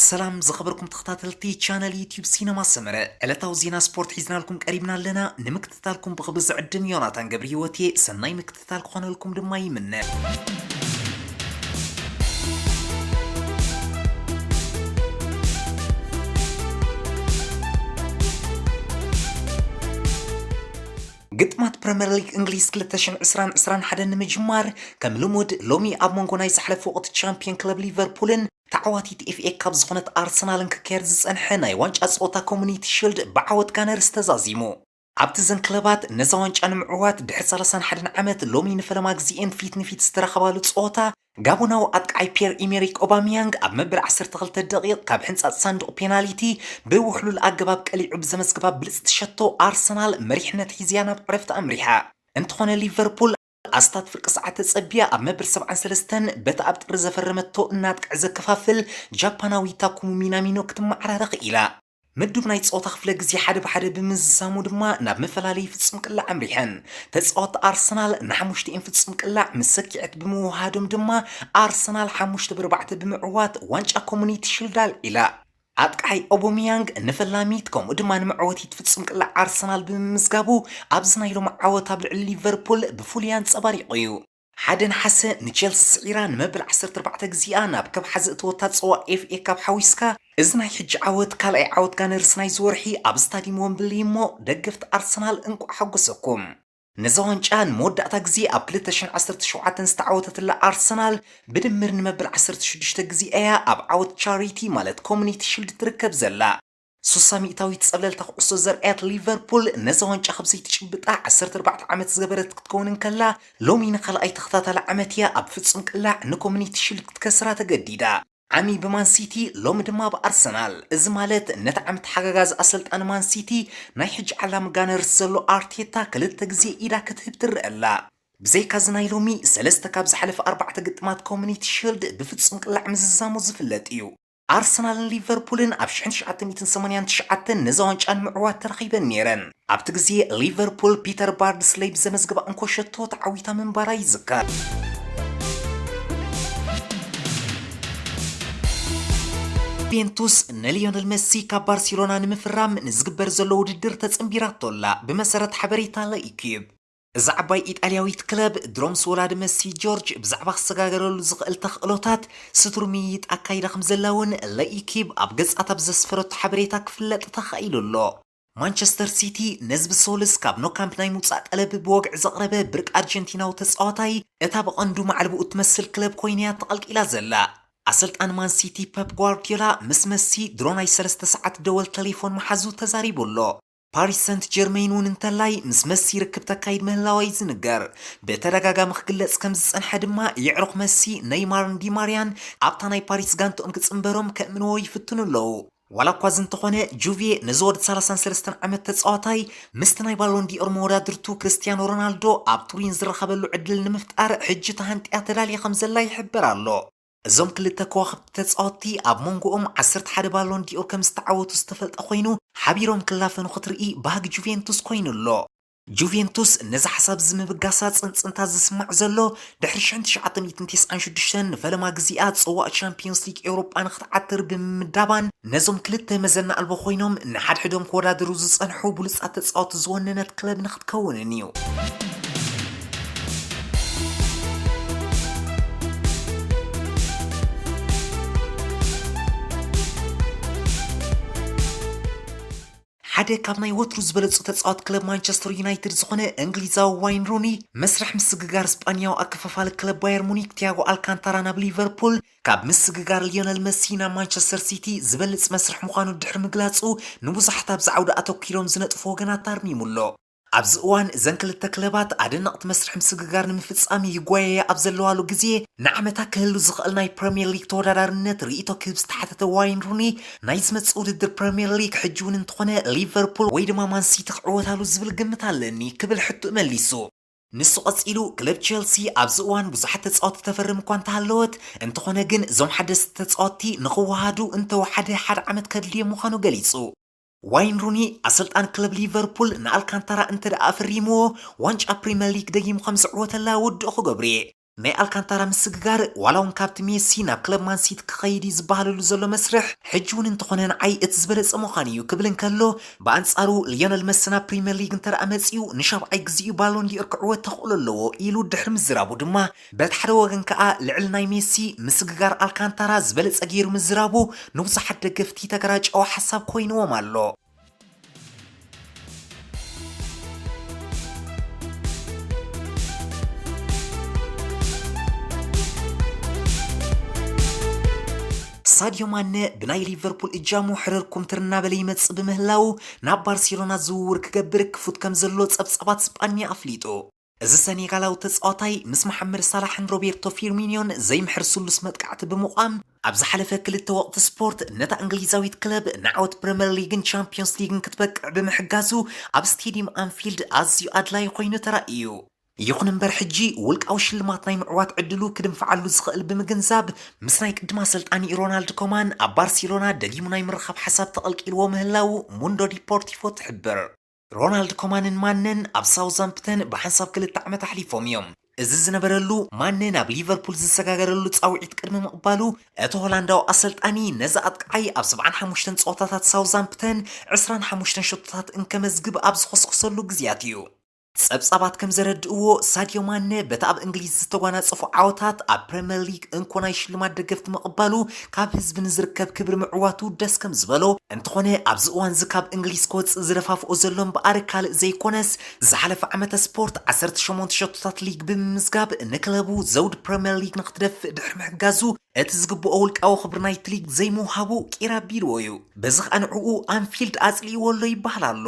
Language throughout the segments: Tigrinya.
ሰላም ዝኸበርኩም ተኸታተልቲ ቻነል ዩቲዩብ ሲነማ ሰመረ፣ ዕለታዊ ዜና ስፖርት ሒዝናልኩም ቀሪብና ኣለና። ንምክትታልኩም ብኽብሪ ዝዕድም ዮናታን ገብረ ህይወት እየ። ሰናይ ምክትታል ክኾነልኩም ድማ ይምነ። ግጥማት ፕሪምየር ሊግ እንግሊዝ ክልተ ሽሕን ዕስራን ዕስራን ሓደን ንምጅማር፣ ከም ልሙድ ሎሚ ኣብ መንጎ ናይ ዝሓለፈ ወቕቲ ቻምፒዮን ክለብ ሊቨርፑልን ተዓዋቲት ኤፍ ኤ ካፕ ዝኾነት ኣርሰናልን ክካየድ ዝጸንሐ ናይ ዋንጫ ጸወታ ኮሙኒቲ ሺልድ ብዓወት ጋነርስ ተዛዚሙ። ኣብቲ ዘን ክለባት ነዛ ዋንጫ ንምዕዋት ድሕሪ ሰላሳን ሓደን ዓመት ሎሚ ንፈለማ ግዜኤን ፊት ንፊት ዝተራኸባሉ ጸወታ፣ ጋቦናዊ ኣጥቃዓይ ፒየር ኢሜሪክ ኦባሚያንግ ኣብ መበል ዓሰርተ ክልተ ደቂቕ ካብ ሕንጻጽ ሳንዱቕ ፔናልቲ ብውሕሉል ኣገባብ ቀሊዑ ብዘመዝግባ ብልጽቲ ሸቶ ኣርሰናል መሪሕነት ሒዝያ ናብ ዕረፍቲ ኣምሪሓ። እንተኾነ ሊቨርፑል ኣስታት ፍርቂ ሰዓት ተጸቢያ ኣብ መበል ሰብዓን ሰለስተን በቲ ኣብ ጥሪ ዘፈረመቶ እናጥቅዐ ዘከፋፍል ጃፓናዊ ታኩሙ ሚናሚኖ ክትመዓራረ ክኢላ። ምዱብ ናይ ጸወታ ክፍለ ግዜ ሓደ ብሓደ ብምዝዛሙ ድማ ናብ መፈላለዪ ፍጹም ቅላዕ ኣምሪሐን። ተጻወትቲ ኣርሰናል ንሓሙሽቲኤን ፍጹም ቅላዕ ምስ ሰኪዐት ብምውሃዶም ድማ ኣርሰናል ሓሙሽተ ብኣርባዕተ ብምዕዋት ዋንጫ ኮሙኒቲ ሺልድ ኣልዒላ። ኣጥቃዓይ ኦቦሚያንግ ንፈላሚት ከምኡ ድማ ንመዕወቲት ፍጹም ቅላዕ ኣርሰናል ብምምዝጋቡ ኣብዚ ናይ ሎሚ ዓወት ኣብ ልዕሊ ሊቨርፑል ብፍሉይ ኣንጸባሪቑ እዩ። ሓደ ነሓሰ ንቼልሲ ስዒራ ንመበል ዓሰርተ ኣርባዕተ ግዜኣ ናብ ከብሓ ዘእተወታ ጽዋ ኤፍ ኤ ካፕ ሓዊስካ፣ እዚ ናይ ሕጂ ዓወት ካልኣይ ዓወት ጋነርስ ናይዚ ወርሒ ኣብ ስታዲየም ወምብሊ እሞ ደገፍቲ ኣርሰናል እንቋዕ ሓጎሰኩም። ነዛ ዋንጫ ንመወዳእታ ግዜ ኣብ ክልተ ሽሕን ዓሰርተ ሸውዓተን ዝተዓወተትላ ኣርሰናል ብድምር ንመበል ዓሰርተ ሽዱሽተ ግዜ እያ ኣብ ዓወት ቻሪቲ ማለት ኮሙኒቲ ሺልድ ትርከብ ዘላ። ሱሳ ሚእታዊት ጸብለልታ ኩዕሶ ዘርኣየት ሊቨርፑል ነዛ ዋንጫ ካብ ዘይትጭብጣ ዓሰርተ ኣርባዕተ ዓመት ዝገበረት ክትከውን እንከላ፣ ሎሚ ንኻልኣይ ተኸታታሊ ዓመት እያ ኣብ ፍጹም ቅላዕ ንኮሙኒቲ ሺልድ ክትከስራ ተገዲዳ። ዓሚ ብማን ሲቲ፣ ሎሚ ድማ ብኣርሰናል። እዚ ማለት ነቲ ዓመት ሓጋጋዚ ኣሰልጣኒ ማን ሲቲ ናይ ሕጂ ዓላሚ ጋነርስ ዘሎ ኣርቴታ ክልተ ግዜ ኢዳ ክትህብ ትረአ ኣላ። ብዘይካዚ ናይ ሎሚ ሰለስተ ካብ ዝሓለፈ ኣርባዕተ ግጥማት ኮሙኒቲ ሺልድ ብፍጹም ቅላዕ ምዝዛሙ ዝፍለጥ እዩ። ኣርሰናልን ሊቨርፑልን ኣብ ሽሕን ትሽዓተ ሚእትን ሰማንያን ትሽዓተን ነዛ ዋንጫ ንምዕዋት ተራኺበን ነይረን። ኣብቲ ግዜ ሊቨርፑል ፒተር ባርድስለይ ብዘመዝግባ እንኮ ሸቶ ተዓዊታ ምንባራ ይዝከር። ዩቬንቱስ ንሊዮነል መሲ ካብ ባርሴሎና ንምፍራም ንዝግበር ዘሎ ውድድር ተጸንቢራቶ ኣላ፣ ብመሰረት ሓበሬታ ለኢኪዩብ። እዛ ዓባይ ኢጣልያዊት ክለብ፣ ድሮምስ ወላዲ መሲ ጆርጅ ብዛዕባ ክሰጋገረሉ ዝኽእል ተኽእሎታት ስቱር ምይይጥ ኣካይዳ ከም ዘላ እውን ለኢኪብ ኣብ ገጻታ ብዘስፈረቶ ሓበሬታ ክፍለጥ ተኻኢሉ ኣሎ። ማንቸስተር ሲቲ ነዚ ብሶልስ ካብ ኖካምፕ ናይ ምውጻእ ጠለብ ብወግዒ ዘቕረበ ብርቂ ኣርጀንቲናዊ ተጻዋታይ፣ እታ ብቐንዱ ማዕልብኡ እትመስል ክለብ ኮይና እያ ተቐልቂላ ዘላ። ኣሰልጣኒ ማን ሲቲ ፐፕ ጓርዲዮላ ምስ መሲ ድሮ ናይ ሰለስተ ሰዓት ደወል ተሌፎን ምሓዙ ተዛሪቡ ኣሎ። ፓሪስ ሰንት ጀርመይን እውን እንተላይ ምስ መሲ ርክብ ተካይድ ምህላዋ እዩ ዝንገር። ብተደጋጋሚ ክግለጽ ከም ዝጸንሐ ድማ፣ የዕሩኽ መሲ፣ ነይማርን ዲማርያን ኣብታ ናይ ፓሪስ ጋንትኦም ክጽንበሮም ከእምንዎ ይፍትኑ ኣለዉ። ዋላ እኳ እዚ እንተኾነ፣ ጁቬ ነዚ ወዲ ሰላሳን ሰለስተን ዓመት ተጻዋታይ ምስቲ ናይ ባሎን ዲኦር መወዳድርቱ ክርስቲያኖ ሮናልዶ ኣብ ቱሪን ዝራኸበሉ ዕድል ንምፍጣር ሕጂ ተሃንጥያ ተዳልያ ከም ዘላ ይሕበር ኣሎ። እዞም ክልተ ከዋኽብቲ ተጻወትቲ ኣብ መንጎኦም ዓሰርተ ሓደ ባሎን ዲኦር ከም ዝተዓወቱ ዝተፈልጠ ኮይኑ፣ ሓቢሮም ክላፈኑ ክትርኢ ባህጊ ጁቬንቱስ ኮይኑ ኣሎ። ጁቬንቱስ ነዚ ሓሳብ እዚ ምብጋሳ ጽንጽንታ ዝስማዕ ዘሎ ድሕሪ ሽሕን ትሽዓተ ሚእትን ተስዓን ሽዱሽተን ንፈለማ ግዜኣ ጽዋእ ቻምፒዮንስ ሊግ ኤውሮጳ ንክትዓትር ብምምዳባን ነዞም ክልተ መዘና ኣልቦ ኮይኖም ንሓድሕዶም ክወዳደሩ ዝጸንሑ ብሉጻት ተጻወትቲ ዝወነነት ክለብ ንክትከውንን እዩ። ሓደ ካብ ናይ ወትሩ ዝበለጹ ተጻወት ክለብ ማንቸስተር ዩናይትድ ዝኾነ እንግሊዛዊ ዋይን ሩኒ፣ መስርሕ ምስግጋር ስጳንያዊ ኣከፋፋሊ ክለብ ባየር ሙኒክ ቲያጎ ኣልካንታራ ናብ ሊቨርፑል፣ ካብ ምስግጋር ሊዮነል መሲ ናብ ማንቸስተር ሲቲ ዝበልጽ መስርሕ ምዃኑ ድሕሪ ምግላጹ፣ ንብዙሓት ኣብዚ ዓውዲ ኣተኲሮም ዝነጥፉ ወገናት ኣርሚሙ ኣሎ። ኣብዚ እዋን እዘን ክልተ ክለባት ኣደነቕቲ መስርሕ ምስግጋር ንምፍጻም ይጓየያ ኣብ ዘለዋሉ ግዜ፣ ንዓመታ ክህሉ ዝኽእል ናይ ፕሪምየር ሊግ ተወዳዳርነት ርእይቶ ክህብ ዝተሓተተ ዋይን ሩኒ፣ ናይ ዝመጽእ ውድድር ፕሪምየር ሊግ ሕጂ እውን እንተኾነ ሊቨርፑል ወይ ድማ ማን ሲቲ ክዕወታሉ ዝብል ግምት ኣለኒ ክብል ሕቶኡ መሊሱ። ንሱ ቀጺሉ፣ ክለብ ቼልሲ ኣብዚ እዋን ብዙሓት ተጻወትቲ ተፈርም እኳ እንተሃለወት፣ እንተኾነ ግን እዞም ሓደስቲ ተጻወትቲ ንኽወሃዱ እንተወሓደ ሓደ ዓመት ከድልዮ ምዃኑ ገሊጹ። ዋይን ሩኒ፣ ኣሰልጣን ክለብ ሊቨርፑል፣ ንኣልካንታራ እንተ ደኣ ኣፈሪምዎ፣ ዋንጫ ፕሪምየር ሊግ ደጊሙ ከም ዝዕወተላ ውድኡ ክገብር እየ። ናይ ኣልካንታራ ምስግጋር ዋላ እውን ካብቲ ሜሲ ናብ ክለብ ማንሲቲ ክኸይድ እዩ ዝበሃለሉ ዘሎ መስርሕ ሕጂ እውን እንተኾነ ንዓይ እቲ ዝበለጸ ምዃን እዩ ክብል እንከሎ፣ ብኣንጻሩ ሊዮነል መሲ ናብ ፕሪምየር ሊግ እንተደኣ መጺኡ ንሻብዓይ ግዜኡ ባሎን ዲኦር ክዕወት ተኽእሎ ኣለዎ ኢሉ ድሕሪ ምዝራቡ ድማ፣ በቲ ሓደ ወገን ከኣ ልዕሊ ናይ ሜሲ ምስግጋር ኣልካንታራ ዝበለጸ ገይሩ ምዝራቡ ንብዙሓት ደገፍቲ ተገራጨወ ሓሳብ ኮይንዎም ኣሎ። ሳድዮ ማነ ብናይ ሊቨርፑል እጃሙ ሕርር ኩምትር እናበለ ይመጽእ ብምህላው ናብ ባርሴሎና ዝውውር ክገብር ክፉት ከም ዘሎ ጸብጻባት ስጳኛ ኣፍሊጡ። እዚ ሰኔጋላዊ ተጻዋታይ ምስ መሓመድ ሳላሕን ሮቤርቶ ፊርሚኒዮን ዘይምሕር ስሉስ መጥቃዕቲ ብምቋም ኣብ ዝሓለፈ ክልተ ወቕቲ ስፖርት ነታ እንግሊዛዊት ክለብ ንዓወት ፕሪምየር ሊግን ቻምፒዮንስ ሊግን ክትበቅዕ ብምሕጋዙ ኣብ ስቴዲየም ኣንፊልድ ኣዝዩ ኣድላዪ ኮይኑ ተራእዩ። ይኹን እምበር ሕጂ ውልቃዊ ሽልማት ናይ ምዕዋት ዕድሉ ክድንፍዓሉ ዝኽእል ብምግንዛብ ምስ ናይ ቅድም ኣሰልጣኒ ሮናልድ ኮማን ኣብ ባርሴሎና ደጊሙ ናይ ምርኻብ ሓሳብ ተቐልቂልዎ ምህላው ሙንዶ ዲፖርቲቮ ትሕብር። ሮናልድ ኮማንን ማነን ኣብ ሳውዛምፕተን ብሓንሳብ ክልተ ዓመት ኣሕሊፎም እዮም። እዚ ዝነበረሉ ማነ ናብ ሊቨርፑል ዝሰጋገረሉ ጻውዒት ቅድሚ ምቕባሉ እቲ ሆላንዳዊ ኣሰልጣኒ ነዚ ኣጥቃዓይ ኣብ ሰብዓን ሓሙሽተን ጸወታታት ሳውዛምፕተን ዕስራን ሓሙሽተን ሸቶታት እንከመዝግብ ኣብ ዝኸስከሰሉ ግዜያት እዩ። ጸብጻባት ከም ዘረድእዎ፣ ሳድዮ ማነ በቲ ኣብ እንግሊዝ ዝተጓናጸፎ ዓወታት ኣብ ፕሪምየር ሊግ እንኮ ናይ ሽልማት ደገፍቲ ምቕባሉ ካብ ህዝቢ ንዝርከብ ክብሪ ምዕዋቱ ደስ ከም ዝበሎ፣ እንተኾነ ኣብዚ እዋንዚ ካብ እንግሊዝ ክወጽእ ዝደፋፍኦ ዘሎ እምበኣር ካልእ ዘይኮነስ ዝሓለፈ ዓመተ ስፖርት ዓሰርተ ሸሞንተ ሸቶታት ሊግ ብምምዝጋብ ንክለቡ ዘውዲ ፕሪምየር ሊግ ንክትደፍእ ድሕሪ ምሕጋዙ እቲ ዝግብኦ ውልቃዊ ክብሪ ናይቲ ሊግ ዘይምውሃቡ ቂር ኣቢልዎ እዩ። በዚ ኸኣ ንዕኡ ኣንፊልድ ኣጽሊእዎ ኣሎ ይበሃል ኣሎ።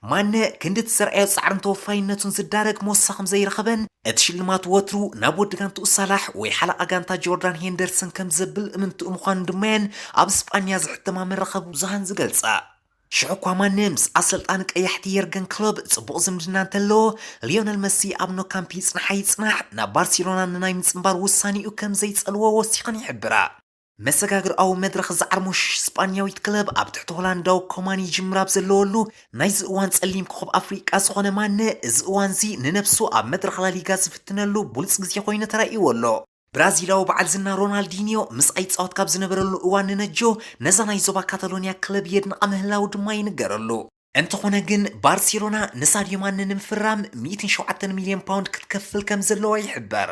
ማነ ክንዲ እቲ ዘርኣዮ ጻዕርን ተወፋይነቱን ዝዳረግ ሞሳ ከም ዘይረኸበን፣ እቲ ሽልማት ወትሩ ናብ ወዲ ጋንትኡ ሳላሕ ወይ ሓለቓ ጋንታ ጆርዳን ሄንደርሰን ከም ዘብል እምንትኡ ምዃኑ ድማ እየን ኣብ ስጳኛ ዝሕተማ መራኸቢ ብዙሃን ዝገልጻ። ሽዑ እኳ ማነ ምስ ኣሰልጣኒ ቀያሕቲ የርገን ክሎፕ ጽቡቕ ዝምድና እንተለዎ፣ ሊዮነል መሲ ኣብ ኖ ካምፕ ይጽናሕ ኣይጽናሕ ናብ ባርሴሎና ንናይ ምጽንባር ውሳኔኡ ከም ዘይጸልዎ ወሲኸን ይሕብራ። መሰጋግርኣዊ መድረኽ ዝዓርሞሽ ስጳንያዊት ክለብ ኣብ ትሕቲ ሆላንዳዊ ኮማን ይጅምር ኣብ ዘለወሉ፣ ናይዚ እዋን ጸሊም ኮኸብ ኣፍሪቃ ዝኾነ ማነ፣ እዚ እዋንዚ ንነብሱ ኣብ መድረኽ ላሊጋ ዝፍትነሉ ብሉጽ ግዜ ኮይኑ ተራእይዎ ኣሎ። ብራዚላዊ በዓል ዝና ሮናልዲንዮ ምስ ኣይጻወት ካብ ዝነበረሉ እዋን ንነጆ፣ ነዛ ናይ ዞባ ካታሎንያ ክለብ የድንቓ ምህላው ድማ ይንገረሉ። እንተኾነ ግን፣ ባርሴሎና ንሳድዮ ማነ ንምፍራም ሚእትን ሸውዓተን ሚልዮን ፓውንድ ክትከፍል ከም ዘለዋ ይሕበር።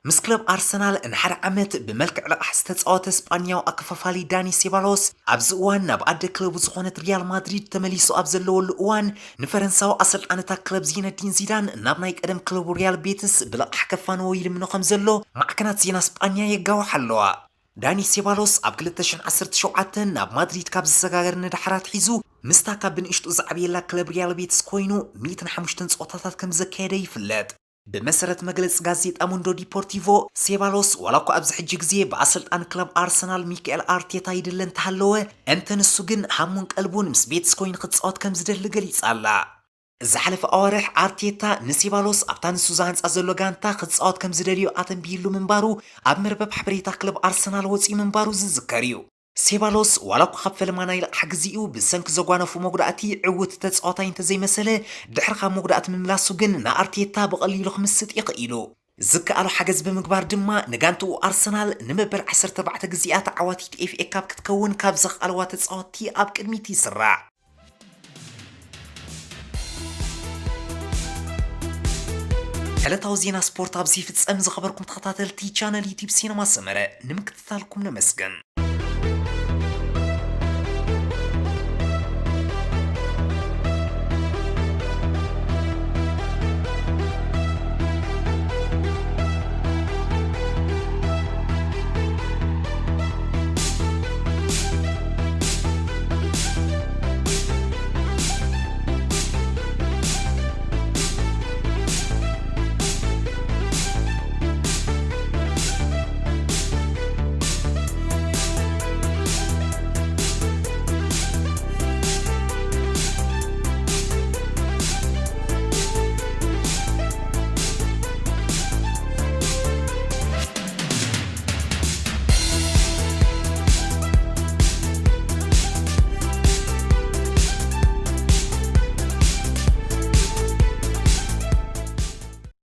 ምስ ክለብ ኣርሰናል ንሓደ ዓመት ብመልክዕ ልቓሕ ዝተጻወተ ስጳንያዊ ኣከፋፋሊ ዳኒ ሴባሎስ፣ ኣብዚ እዋን ናብ ኣደ ክለቡ ዝኾነት ሪያል ማድሪድ ተመሊሱ ኣብ ዘለወሉ እዋን፣ ንፈረንሳዊ ኣሰልጣኒ እታ ክለብ ዚነዲን ዚዳን ናብ ናይ ቀደም ክለቡ ሪያል ቤትስ ብልቓሕ ከፋንዎ ይልምኖ ከም ዘሎ ማዕከናት ዜና ስጳንያ የጋውሓ ኣለዋ። ዳኒ ሴባሎስ ኣብ ክልተ ሽሕን ዓሰርተ ሸውዓተን ናብ ማድሪድ ካብ ዝሰጋገር ንድሓር ኣትሒዙ፣ ምስታ ካብ ብንእሽቱ ዝዓብየላ ክለብ ሪያል ቤትስ ኮይኑ ሚእትን ሓሙሽተን ጸወታታት ከም ዘካየደ ይፍለጥ። ብመሰረት መግለጺ ጋዜጣ ሙንዶ ዲፖርቲቮ፣ ሴባሎስ ዋላ እኳ ኣብዚ ሕጂ ግዜ ብኣሰልጣኒ ክለብ ኣርሰናል ሚካኤል ኣርቴታ ይድለ እንተሃለወ፣ እንተ ንሱ ግን ሃሙን ቀልቡን ምስ ቤትስ ኮይኑ ክጻወት ከም ዝደሊ ገሊጻ ኣላ። ዝሓለፈ ኣዋርሕ ኣርቴታ ንሴባሎስ ኣብታ ንሱ ዝሃንጻ ዘሎ ጋንታ ክጻወት ከም ዝደልዮ ኣተንቢህሉ ምንባሩ ኣብ መርበብ ሓበሬታ ክለብ ኣርሰናል ወጺኡ ምንባሩ ዝዝከር እዩ። ሴባሎስ ዋላ እኳ ካብ ፈለማ ናይ ልቓሕ ግዜኡ ብሰንኪ ዘጓነፎ መጉዳእቲ ዕዉት ተጻዋታይ እንተዘይመሰለ፣ ድሕሪ ካብ መጉዳእቲ ምምላሱ ግን ንኣርቴታ ብቐሊሉ ክምስጥ ይኽኢሉ። ዝከኣሎ ሓገዝ ብምግባር ድማ ንጋንትኡ ኣርሰናል ንመበል ዓሰርተ ኣርባዕተ ግዜኣ ተዓዋቲት ኤፍ ኤ ካፕ ክትከውን ካብ ዘኽኣልዋ ተጻወትቲ ኣብ ቅድሚት ይስራዕ። ዕለታዊ ዜና ስፖርት ኣብዚ ይፍጸም። ዝኸበርኩም ተኸታተልቲ ቻነል ዩቲዩብ ሲነማ ሰመረ ንምክትታልኩም ነመስግን።